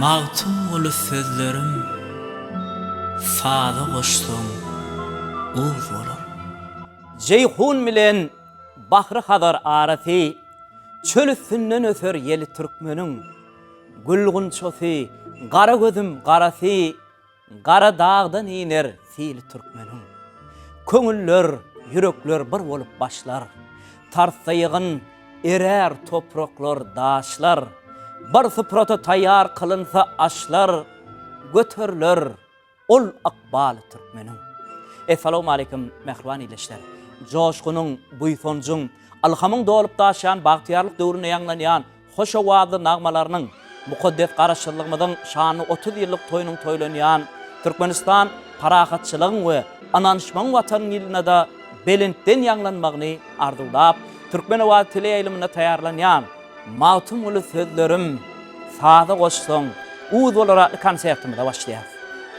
Magtymguly sözlerim saza goşsaň uz bolar. Jeýhun bilen Bahry-Hazar arasy, Çöl üstünden öser ýeli türkmeniň. Gül gunçasy, gara gözüm garasy, Gara dagdan iner sili türkmeniň. Köňüller, ýürekler bir bolup başlar. Tartsa ýygyn, erär topraklar, daşlar. Bir suprata taýýar kylynsa aşlar, Göteriler ol ykbaly türkmeniň. Essalawmaleýkim, mähriban ildeşler! Joşgunyň, buýsanjyň, ylhamyň dolup daşýan bagtyýarlyk döwründe ýaňlanýan Hoş owazly nagmalarynyň, mukaddes Garaşsyzlygymyzyň şanly 30 ýyllyk toýunyň toýlanýan Türkmenistan parahatçylygyň we ynanyşmagyň Watanyň ýylynda-da belentden ýaňlanmagyny arzuwlap, Türkmen owazy teleýaýlymynda taýýarlanýan Magtymguly sözlerim saza goşsaň, uz bolar atly konsertimize başlaýarys.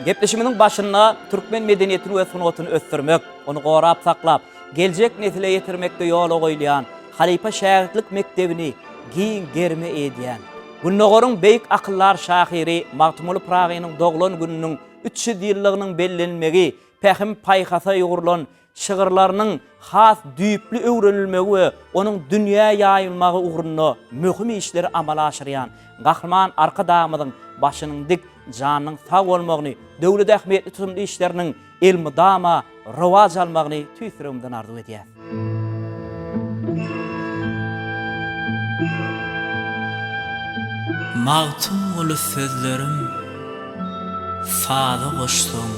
Gepleşigimiziň başynda türkmen medeniýetini we sungatyny ösdürmek, ony gorap saklap, geljek nesle ýetirmekde ýola goýulýan halypa-şägirtlik mekdebini giň gerime edýän, Gündogaryň beýik akyldar şahyry Magtymguly Pyragynyň doglan gününiň 300 ýyllygynyň bellenilmegi pähim-paýhasa ýugrulan şygyrlarynyň has düýpli öwrenilmegi we onuň dünýä ýaýylmagy ugrunda möhüm işleri amala aşyrýan Gahryman Arkadagymyzyň başynyň dik, janynyň sag bolmagyny, döwlet ähmiýetli tutumly işleriniň elmydama rowaç almagyny tüýs ýüregimden arzuw edýäs. Magtymguly sözlerim saza goşsaň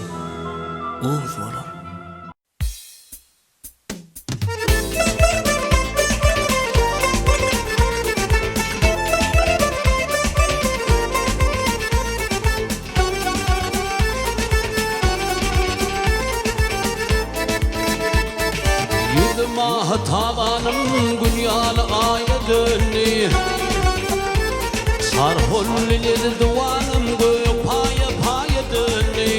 uz bolar. Ýüzüm ahy tabanym Gün ýaly aýa döndi. Sarhully lezdiwanym Gök paýa-paýa döndi.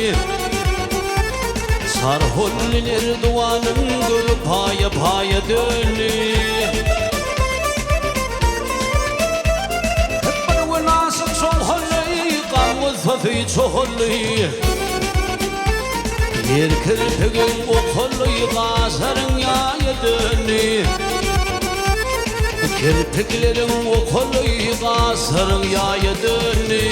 Sarhully lezdiwanym Gök paýa-paýa döndi. Bir gün aşyk şowhunly, Gam gussasy çohunly. Her kirpigiň okully, Gaşlaryň ýaýa döndi. Kirpikleriň okully, Gaşlaryň ýaýa döndi.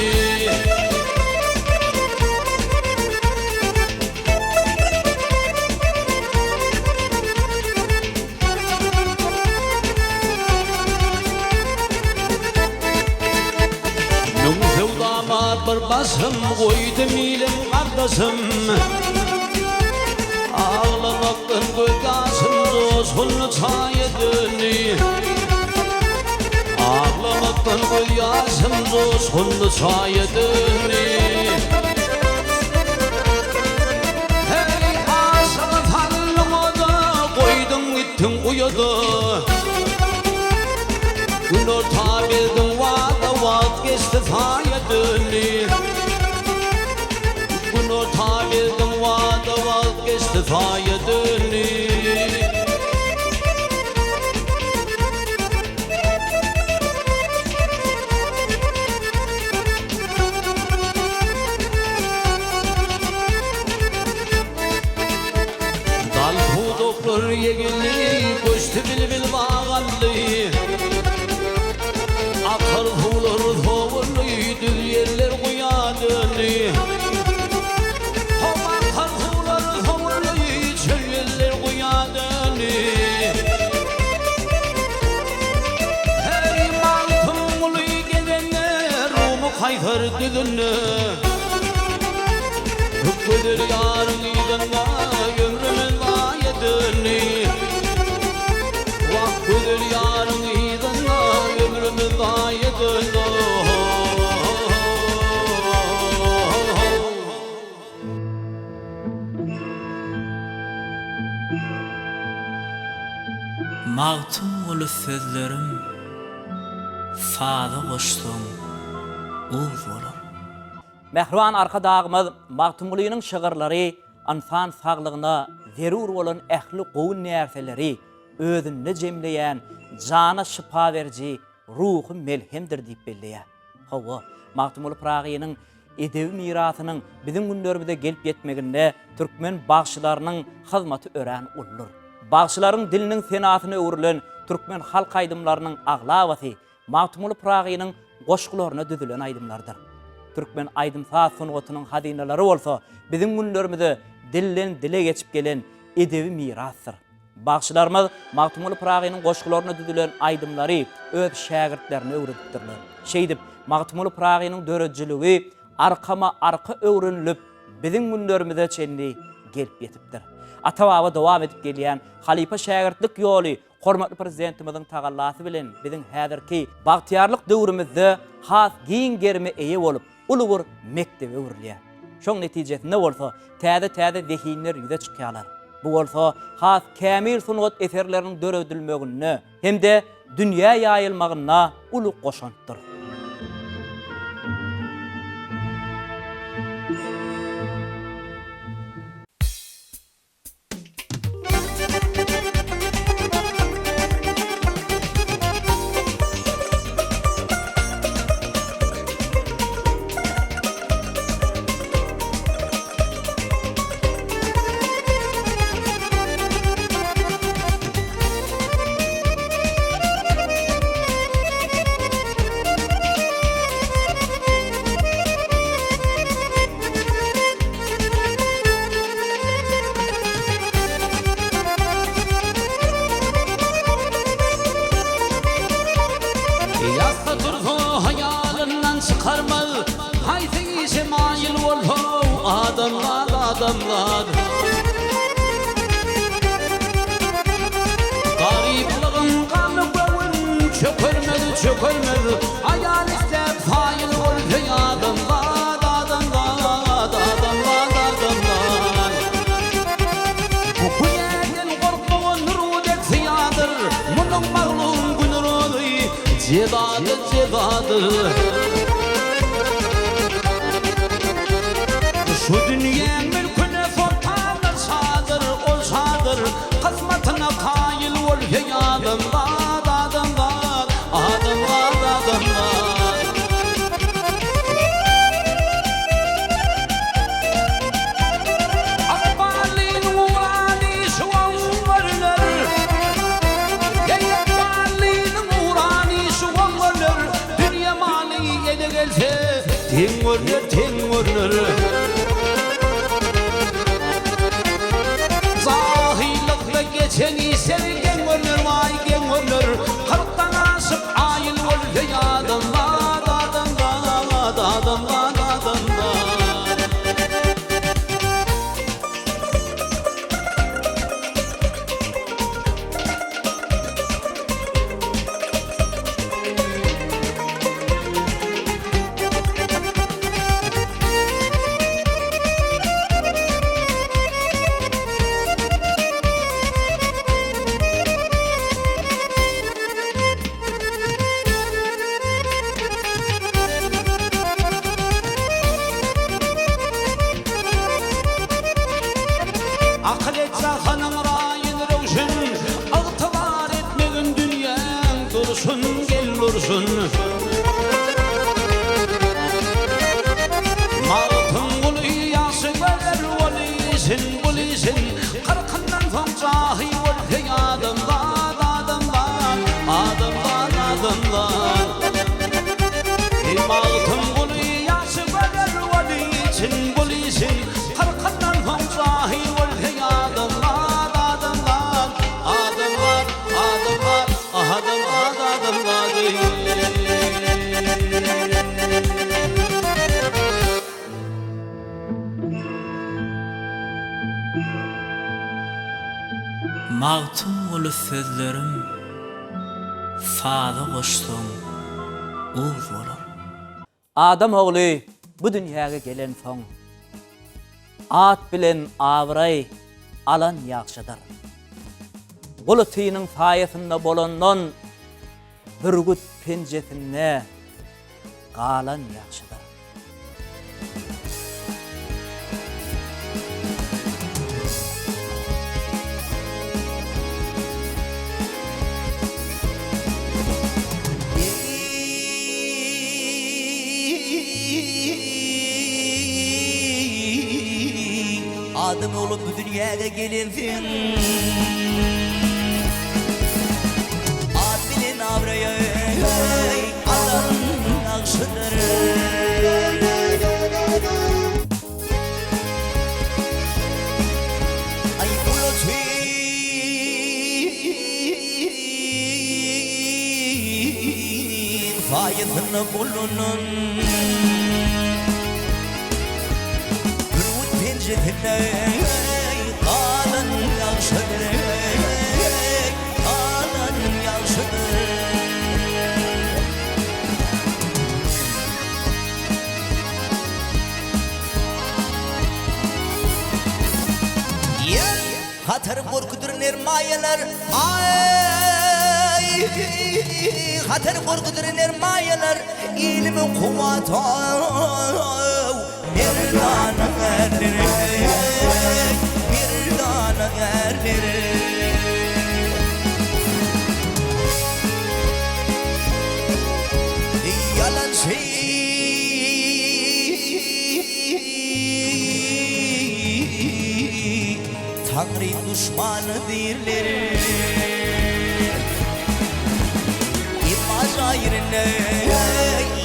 Müň söwdama bir başym goýdum ilim gardaşym Aglamakdan göz ýaşym joşgunly çaýa döndi Aglamakdan göz ýaşym joşgunly çaýa döndi Heý aşygy saldyň oda goýduň gitdiň uýada Günorta berdiň wada wagt geçdi saýa döndi Günorta berdiň wada wagt geçdi saýa döndi. Dal pudaklar ýegildi, göçdi bilbil bag aldy. Akar suwlar sowuldy, düz ýerler guýa döndi. How akar suwlar sowuldy, çöl ýerler guýa döndi. Heý, Magtymguly gezende, Rumy Kaýsar düzünde. Köp gözel ýaryň yzynda ömrümiz zaýa döndi. Wah, gözel ýaryň yzynda ömrümiz zaýa döndi. Magtymguly sözlerim saza goşsaň uz bolar. Mähriban Arkadagymyz Magtymgulynyň şygyrlary ynsan saglygyna zerur bolan ähli gowy närseleri özünde jemleýän jana şypa beriji ruhy melhemdir diýip belleýär. Hawa, Magtymguly Pyragynyň edebi mirasynyň biziň günlerimize gelip ýetmeginde türkmen bagşylarynyň hyzmaty örän uludyr. Bagşylaryň diliniň senasyna öwrülen türkmen halk aýdymlarynyň aglabasy Magtymguly Pyragynyň goşgularyna düzülen aýdymlardyr. Türkmen aýdym-saz sungatynyň hazynalary bolsa biziň günlerimize dilden-dile geçip gelen edebi mirasdyr. Bagşylarymyz Magtymguly Pyragynyň goşgularyna düzülen aýdymlary öz şägirtlerine öwredipdirler. Şeýdip, Magtymguly Pyragynyň döredijiligi arkama-arka öwrenilip, biziň günlerimize çenli gelip ýetipdir. Ata-baba dowam edip gelýän halypa-şägirtlik ýoly hormatly Prezidentimiziň tagallasy bilen biziň häzirki bagtyýarlyk döwrümizde has giň gerime eýe bolup, uly bir mekdebe öwrülýär. Şoň netijesinde bolsa täze-täze zehinler ýüze çykýarlar. Bu bolsa has kämil sungat eserleriniň döredilmeginde hem-de dünýä ýaýylmagynda uly goşantdyr. Ýatsa tursa haýalyndan çykarmaz, Haýsy işe maýyl bolsa adamzat adamzat. Garyplygyň gamy göwün çökermez çökermez, Aýal isläp saýyl bolsa adamzat adamzat adamzat adamzat. Bu günäden gorkmagan Nurubek syýadyr, Munuň maglum gün-rozy jezadyr jezadyr. Şu dünýäň mülküne soltandyr şadyr, ol şadyr, Kysmatyna kaýyl bol heý adamzat adamzat adamzat adamzat. Ykbalynyň urany şu görüner. Heý ykbalynyň urany şu görüner. Dünýe maly ele gelse teň görüner teň görüner. Jahylykda geçen işler geň görüner waý geň görüner. Kyrkdan aşyp aýyl bol heý adamzat adamzat adamzat adamzat. Akyl et jahanyň raýyn röwşen, Ygtybar etmegin dünýäň durşun, gel durşun. Magtymguly ýagşy görer ol işin, bul işin, Kyrkyndan soň jahyl bol heý adamzat, adamzat, adamzat, adamzat. Heý Magtymguly ýagşy görer ol işin, bul işin, Kyrkyndan soň jahyl bol heý adamzat, adamzat, adamzat, adamzat, adamzat, adamzat eý. Magtymguly sözlerim saza goşsaň uz bolar. Adam ogly bu dünýäge gelensoň, at bilen abraý alan ýagşydyr. Gulutynyň saýasynda bolandan bürgüt penjesinde galan ýagşydyr. Adam ogly bu dünýäge gelensiň. At bilen abraýy alan ýagşydyr. Aý ulaçyn saýasynda bolunan. Bürgüt penjesinde galan ýagşydyr, galan ýagşydyr. Hatar gorkudyr nermaýalar, aý, Hatar gorkudyr nermaýalar, Ilimi kuwwat-ow, Merdana ärleri, merdana ärleri. Ýalançy. Taňry duşmany diýrler. Emma jaýrynda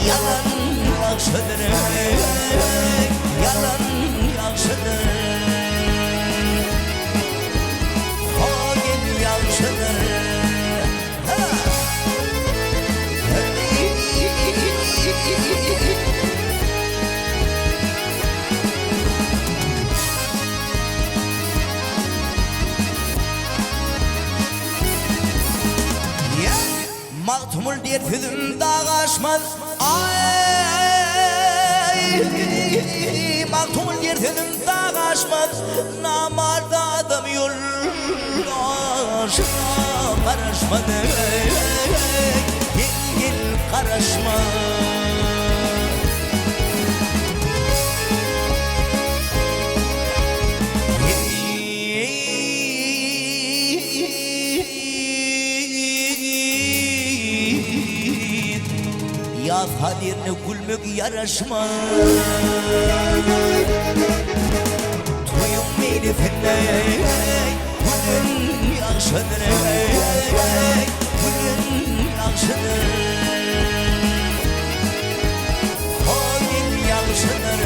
ýalan ýagşydyr, ýalan ýagşydyr. Ha gel ýagşydyr. Ha! Magtymguly diýer sözüm dag aşmaz, Aý, Magtymguly diýer sözüm dag aşmaz, Namart adam ýoldaşyna garaşmaz, Gel, gel, garaşmaz. Ýaz hadirine gülmek ýaraşmaz. Toýuň meýlisinde gülen ýagşydyr, gülen ýagşydyr. Haýyn ýagşydyr.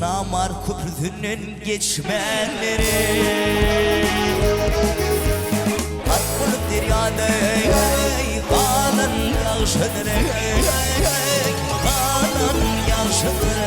Namart köprüsinden geçmänleri Gark bolup derýada galan ýagşydyr Galan ýagşydyr.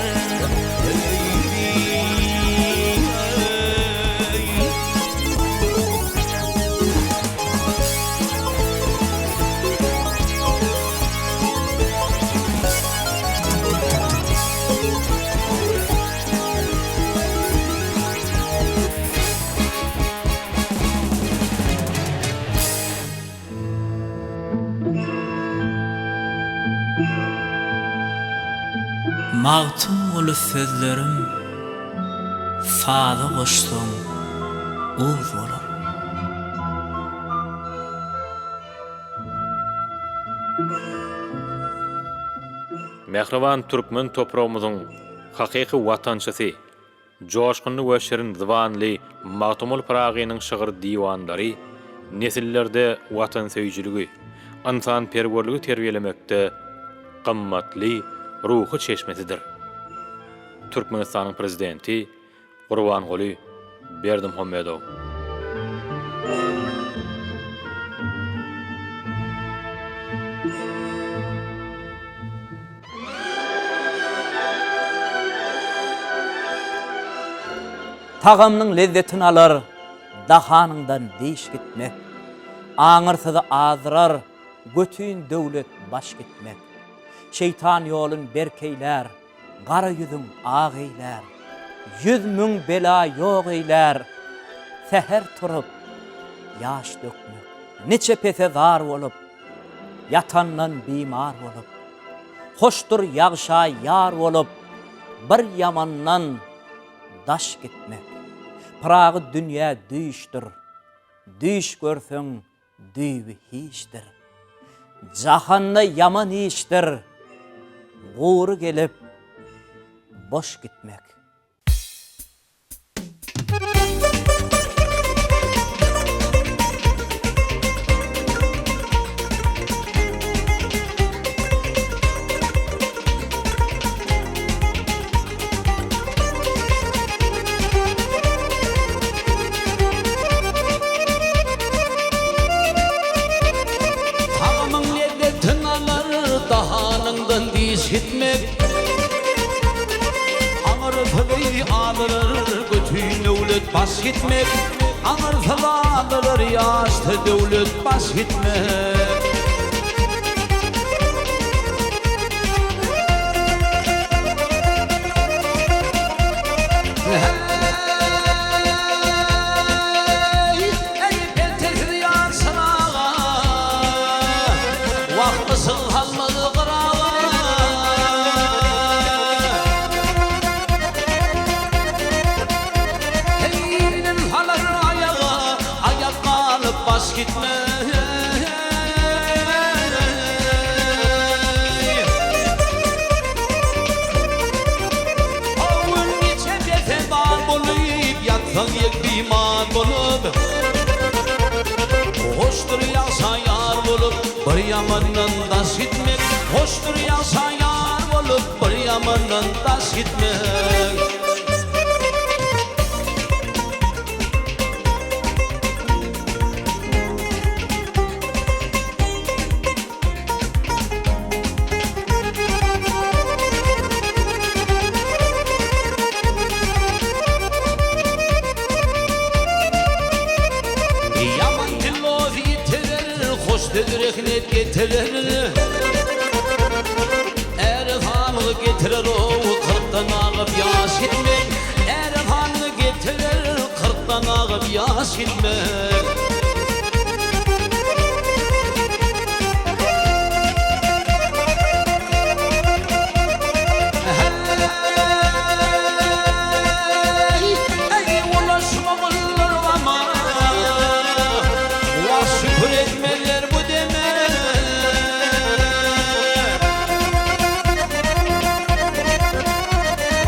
Magtymguly sözlerim saza goşsaň uz bolar. Mähriban türkmen topragymyzyň hakyky watançysy, joşgunly we şirin zybanly Magtymguly Pyragynyň şygyr diwanlary nesillerde watansöýüjiligi, ynsanperwerligi terbiýelemekde gymmatly ruhy çeşmesidir. Türkmenistanyň Prezidenti Gurbanguly Berdimuhamedow. Tagamynyň lezzetini alar, dahanyňdan diş gitmek. Aňyrsyzy azdyrar, götün döwlet baş gitmek. Şeýtan ýolun berk eýlär, Gara ýüzüň ak eýlär, 100 müň bela ýok eýlär, Säher turup. ýaş dökmek. Niçe pese zar bolup, ýatandan bimar bolup, Hoşdur ýagşa ýar bolup, bir ýamandan daş gitmek. Pyragy dünýä düýşdür, düýş görseň düýbi hiçdir. Jahanda ýaman işdir, gury gelip, boş gitmek. Tagamyň lezzetin alar dahanyňdan diş gitmek. Aňyrsyzy alyr götün döwlet baş gitmek. Aňyrsyz alyr ýaşda döwlet baş gitmek. Heý, eý, peltesiz ýaşan aga, Wah, yşyk salmaz gyraga. Heýlin salar aýaga, Aýak galyp baş gitmez. Ogul niçe beseman bolup, Ýatsaň ýek biman bolup. Hoşdur ýagşa ýar bolup, Bir ýamandan daş gitmek. Hoşdur ýagşa ýar bolup, Bir ýamandan daş gitmek. Ýaman dil oz ýitirer, hoş söz rehnet getirer. Äre sangy getirer-ow, kyrkdan agyp ýaş gitmek. Äre sangy getirer, kyrkdan agyp ýaş gitmek. Heý, eý, ulaşmagynlar gama, Wah, şükür etmezler bu deme.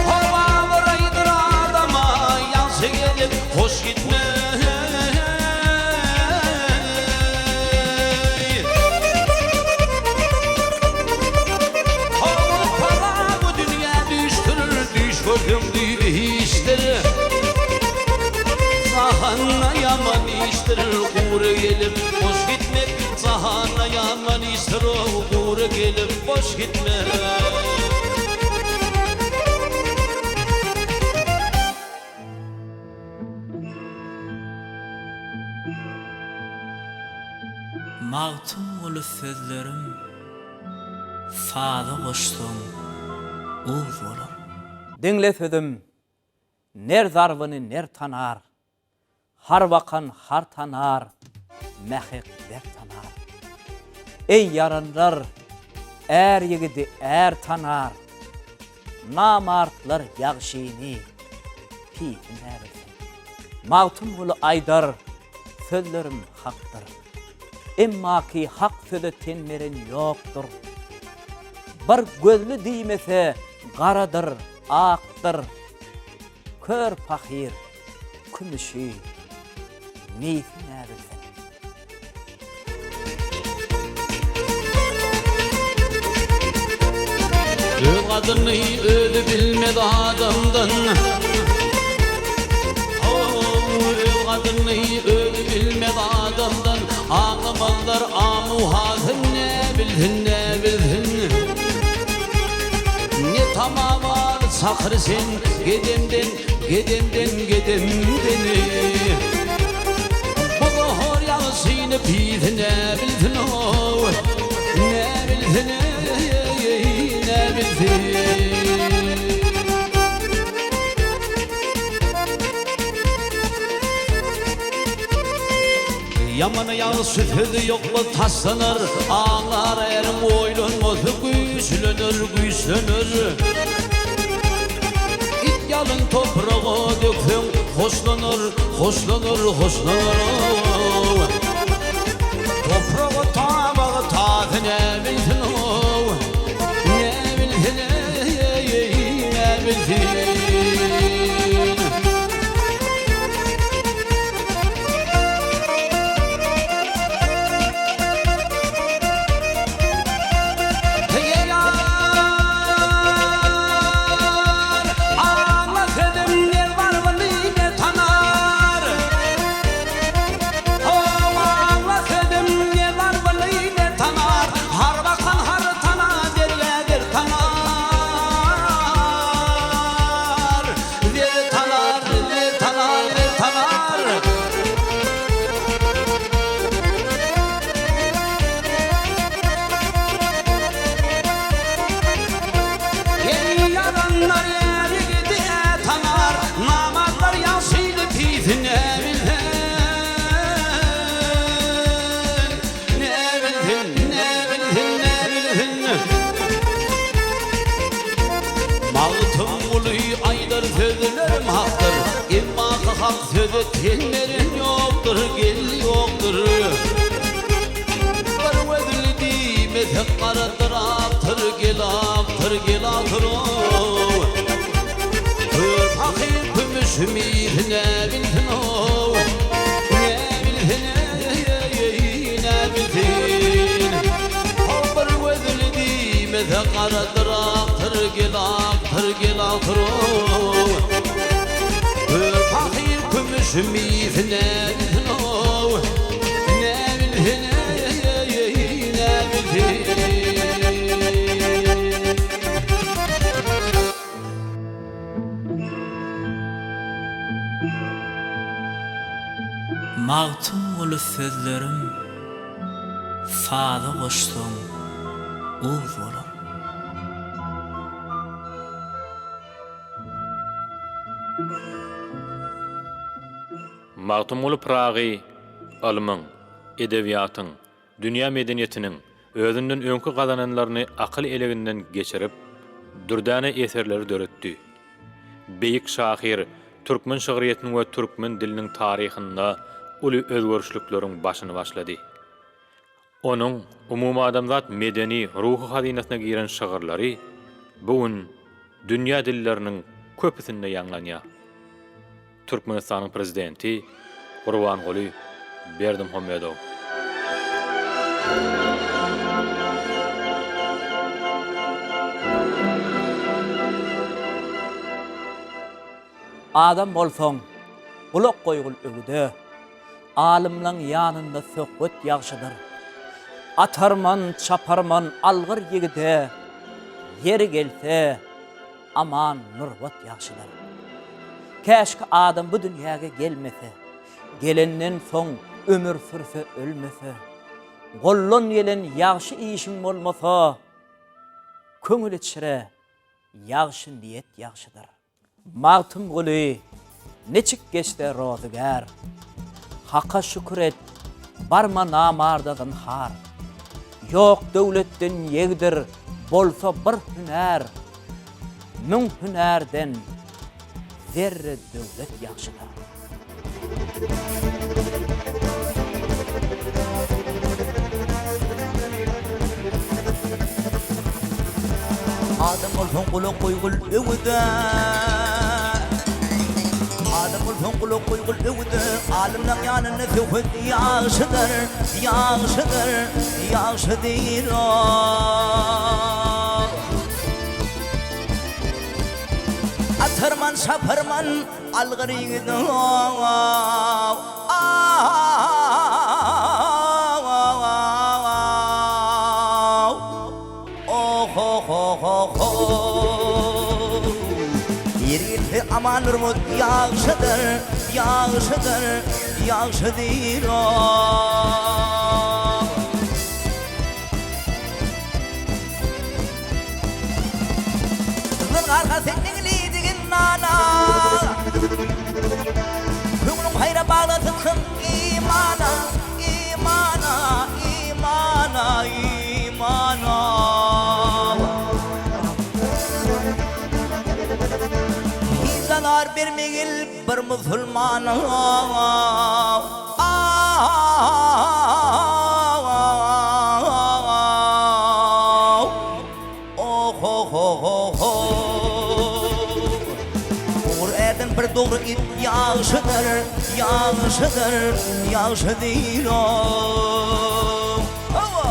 Howa gyraýdyr adama, Ýagşy gelip, hoş gitme. Hawa para bu dünýä düýşdür, Düýş görseň düýbi hiçdir. Jahanda ýaman işdir, Gury gelip boş gitmek. Jahanda ýaman işdir-ow, Gury gelip boş gitmek. Magtymguly sözlerim saza goşsaň uz bolar. Diňle sözüm, ner zarbyny ner tanar, Har bakan har tanar, mähek zer tanar. Eý ýaranlar, är ýigidi är tanar, Namartlar ýagşyny, pisi näbilsin. Magtymguly aýdar, Sözlerim hakdyr. Emmaki hak söze ten beren ýokdur. Bir gözli diýmese garadyr, akdyr. Kör pahyr kümüşi, misi näbilsin. Öz gadyryny özi bilmez adamdan How, öz gadyryny özi bilmez adamdan Aňlamazlar amu-hasyn ne bilsin, ne bilsin Ne tama bar çakyr sen gedemden, gedemden, gedemden Bu gohor ýagşyny pisi ne bilsin-ow, ne bilsin, eý, ne bilsin. Ýamana ýagşy sözi ýokla taşlanar, Aňlar äriň oýlanmasy güýçlener, güýçlener. It ýalyn topraga dökseň hoşlanar, hoşlanar, hoşlanar. Topraga tabagy tasy näbilsin-ow, näbilsin-eý, näbilsin. Eý ýar, aňla sözüm ner barmyny ne tanar. How, aňla sözüm ne barmyny ne tanar. Har bakan har tana dergä der tanar. Zer tanar, zer tanar, zer tanar. Eý, ýaranlar, är ýigidi tanar, Namartlar ýagşyny pisi näbilsin, Näbilsin, näbilsin, näbilsin. Magtymguly aýdar sözlerim hakdyr, Emma hak söze ten beren ýokdur, gel ýokdur. Bir gözli diýmese garadyr akdyr, gel akdyr, gel akdyr-ow. Kör pahyr kümüş misi näbilsin-ow, Näbilsin-eý, näbilsin. How bir gözli diýmese garadyr akdyr, gel akdyr, gel akdyr-ow. Kör pahyr kümüş misi näbilsin-ow, Näbilsin-eý, näbilsin. Magtymguly sözlerim saza goşsaň uz bolar. Magtymguly Pyragy ylmyň, edebiýatyň, dünýä medeniýetiniň özünden öňki gazananlaryny akyl eleginden geçirip, dürdäne eserleri döretdi. Beýik şahyr türkmen şygryýetiniň we türkmen diliniň taryhynda uly özgerişlikleriň başyny başlady. Onuň umumadamzat medeni, ruhy hazynasyna giren şygyrlary bu gün dünýä dilleriniň köpüsinde ýaňlanýar. Türkmenistanyň Prezidenti Gurbanguly Berdimuhamedow. Adam bolsaň, gulak goýgul öwüde. Alymlaň ýanynda söhbet ýagşydyr. Atarman, çaparman algyr ýigide, Ýeri gelse, aman nurbat ýagşydyr. Käşki adam bu dünýäge gelmese, Gelenden soň ömür sürse ölmese, Goldan gelen ýagşy işiň bolmasa, Köňül içre ýagşy niýet ýagşydyr. Magtymguly, niçik geçse rozygär, Haka şükür et, barma namarda zynhar. Ýok döwletden ýegdir, bolsa bir hünär, Müň hünärden zerre döwlet ýagşydyr. Adam bolsaň gulak goýgul öwüde Adam bolsaň gulak goýgul öwüde Alymlaň ýanynda söhbet ýagşydyr Ýagşydyr, ýagşydyr Atarman çaparman Algyr ýigidiň Ýeri gelse aman durmaz ýagşydyr, ýagşydyr, ýagşydyr. Zyngarga sen diňlidigin nana. Köňlüň haýra baglasyn imana, imana. imana. Hiç zarar bermegil bir musulmana. Dogry ärden bir dogry it ýagşydyr, ýagşydyr, ýagşydyr-ow. Hawa!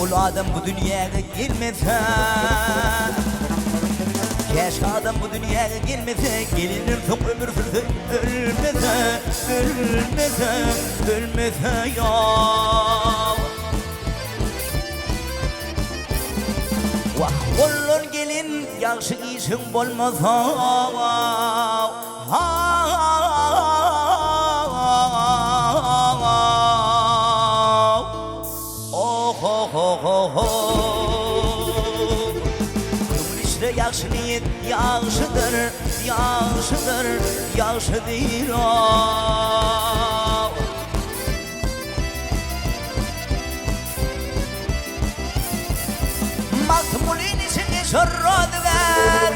Ol adam bu dünýäge gelmese, Käşgä adam bu dünýäge gelmese, Gelenden soň ömür sürse, ölmese, ölmese, ölmese ýa. Wah, goldan gelen ýagşy işiň bolmasa, Köňül içre ýagşy niýet ýagşydyr, ýagşydyr, ýagşydyr-ow. Magtymgulyny içinde şorrodygär.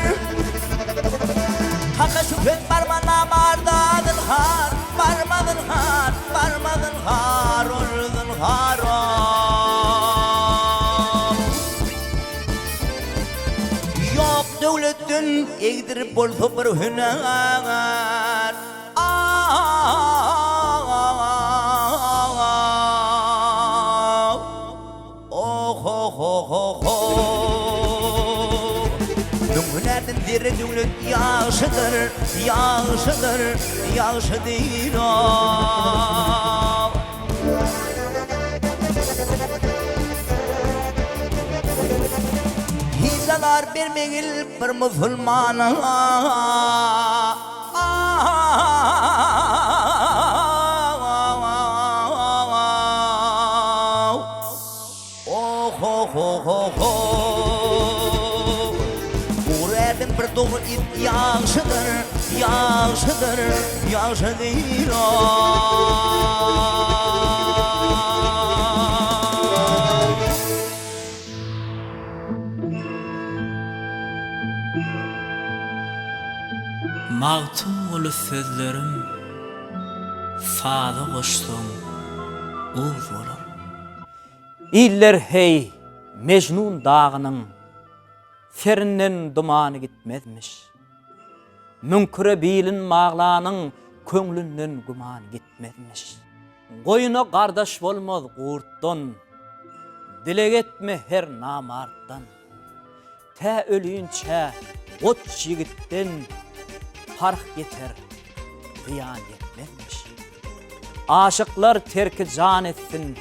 Haka şübhet barma namarda zynhar, barma zynhar, barma zynhar, ol zynhar Ýok döwletden egdirip bolsa bir hünär. Müň hünärden zerre döwlet ýagşydyr, ýagşydyr, ýagşydyr-ow. Hiç azar bermegil bir musulmana. Gury ärden bir dogry it ýagşydyr, ýagşydyr, ýagşydyr-ow. Magtymguly sözlerim saza goşsaň uz bolar. Iller heý, Mejnun dagynyň serinden dumany gitmezmiş. Müňküre bilin baglanyň köňlünden gümany gitmezmiş. Goýuna gardaş bolmaz gurtdan, Dileg etme her namartdan. Tä ölinçä goç ýigitden parh ýeter, zyýan ýetmezmiş. Aşyklar terki jan etsin,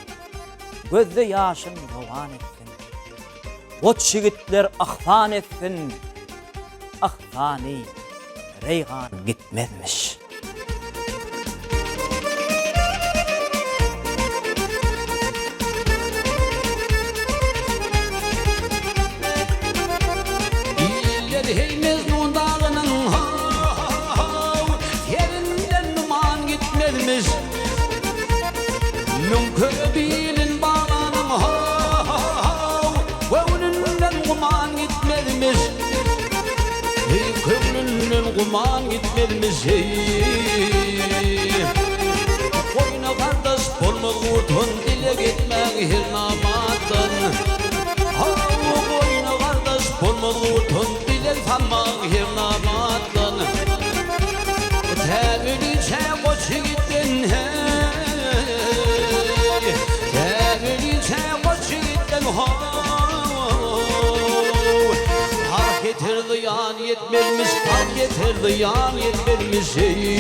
Gözde ýaşyn rowan etsin. Goç ýigitler yhsan etsin, Yhsany reýgan gitmezmiş. Iller heý Mejnun dagynyň how, Serinden duman gitmezmiş. Müňküre bilin baglanyň how, Göwnünden guman gitmezmiş. Heý, köňlünden guman gitmezmiş, heý. Goýna gardaş bolmaz gurtun, dileg etmäň her namatdan. Haw, goýna gardaş bolmaz gurtun, dileg salmaň her namatdan. Tä ölinçä goç ýigitden, heý, tä ölinçä goç ýigitden, how. Parh ýeter zyýan ýetmezmiş, parh ýeter zyýan ýetmezmiş, eý.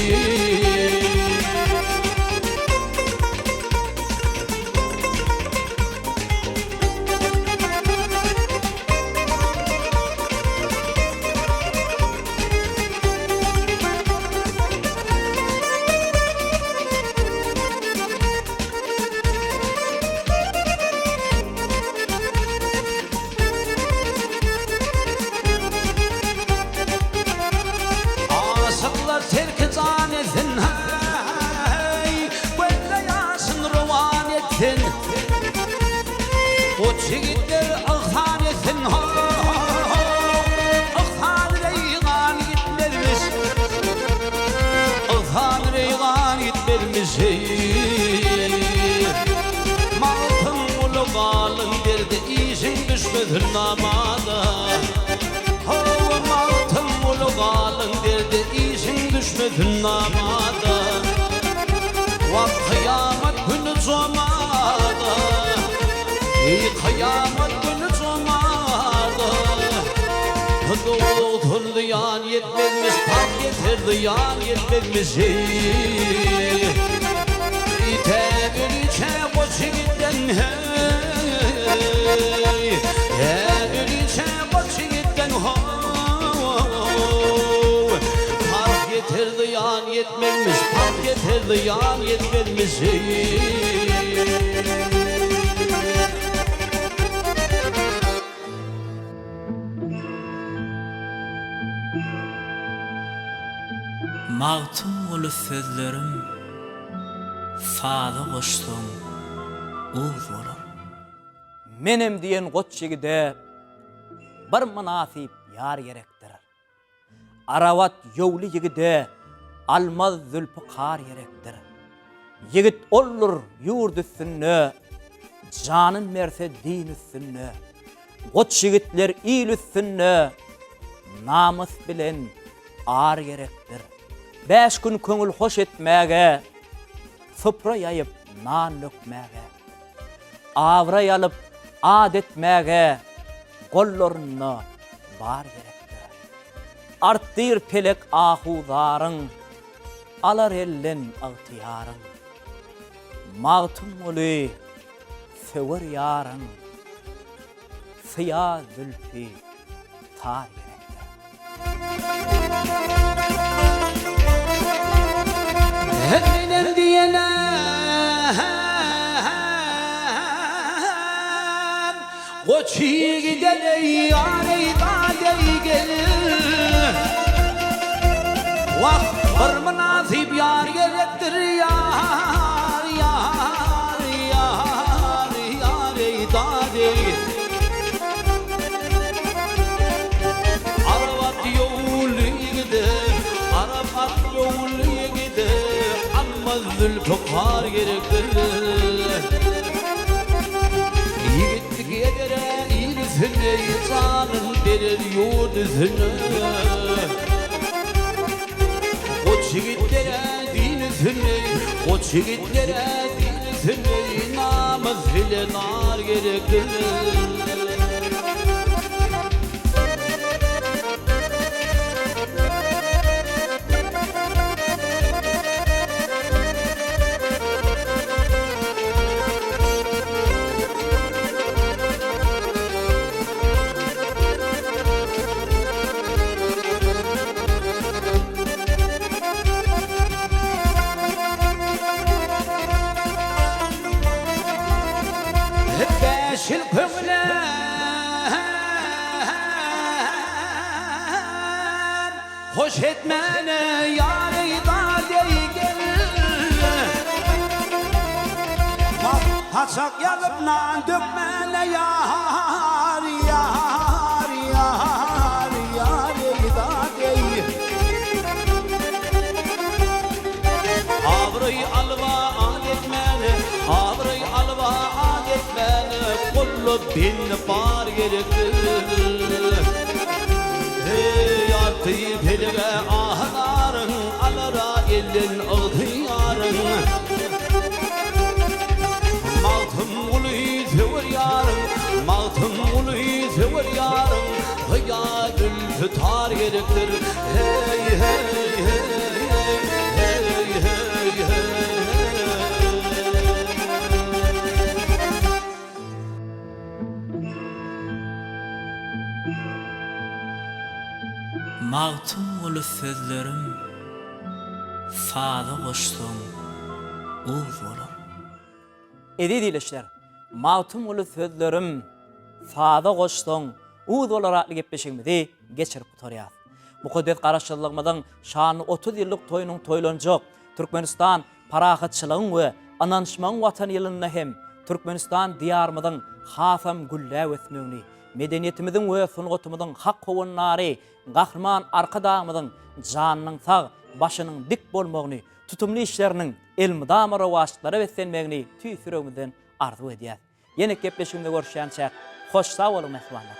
Goç ýigitler yhsan etsin ho-ho-ho, Yhsan reýgan gitmezmiş, Yhsan reýgan gitmezmiş eý. Magtymguly galyň derde işiň düşmesin namaza. Hawa Magtymguly galyň derde işiň düşmesin namaza. Wah kyýamat güni jomada, Eý kyýamat güni jomada. Dowzahdan zyýan ýetmezmiş, parh ýeter zyýan ýetmezmiş eý. Tä öliçä goç ýigitden heý, Tä öliçä goç ýigitden how. Parh ýeter zyýan ýetmezmiş, Parh ýeter zyýan ýetmezmiş eý. Magtymguly sözlerim saza goşsaň uz bolar. Menem diýen goç ýigide bir mynasyp ýar gerekdir. Arabat ýowly ýigide almaz zülpi kar gerekdir. Ýigit oldur ýurt üstünde, janyn berse din üstünde. Goç ýigitler il üstünde, namys bilen ar gerekdir. Bäş gün köňül hoş etmäge, supra ýaýyp nan dökmäge. Abraý alyp at etmäge gollarynda bar gerekdir. Artdyr pelek ahu-zaryň, alar elden ygtyýaryň. Magtymguly söwer ýaryň, syýa zülpi tar gerekdir. Menem diýene Goç ýigide eý ýar eý dad eý gelin Wah bir mynasyp ýar gerekdir ýar ýar ýar ýar eý dad eý. Arap at ýowly ýigide, Arap at ýowly ýigide, Almaz zülpükar gerekdir. Ýigitlik edere il üstüne, Janyn berer ýurt üstüne. Goç ýigitlere din üstüne, Goç ýigitlere din üstüne, Namys bile nar gerekdir. Bäş ýyl köňle hoş etmäne ýar eý dad eý gel. Saçak ýazyp nan dökmäne ýar ýar ýar ýar eý dad eý. Abraý alyba at etmäne, abraý alyba at etmäne, Golla bende bar gerekdir. Heý, arty pelege ahydaryň, Alara elden ygtyýaryň. Magtymguly söwer ýaryň, Magtymguly söwer ýaryň, Hyýa zülpi tar gerekdir. Heý, heý, heý, heý, heý, heý. Magtymguly sözlerim saza goşsaň uz bolar. Eziz ildeşler, Magtymguly sözlerim saza goşsaň uz bolar atly gepleşigimizi geçirip gutarýas. Mukaddes Garaşsyzlygymyzyň şanly 30 ýyllyk toýunyň toýlanjak Türkmenistan parahatçylygyň we ynanyşmagyň Watany ýylynda hem. Türkmenistan Diýarymyzyň hasam gülläp ösmegini, medeniýetimiziň we sungatymyzyň hak howandary Gahryman Arkadagymyzyň janynyň sag, başynyň dik bolmagyny, tutumly işleriniň elmydama rowaçlyklara beslenmegini tüýs ýüregimizden arzuw edýäs. Ýene gepleşigimizde görüşýänçäk, hoş sag boluň mähribanlar!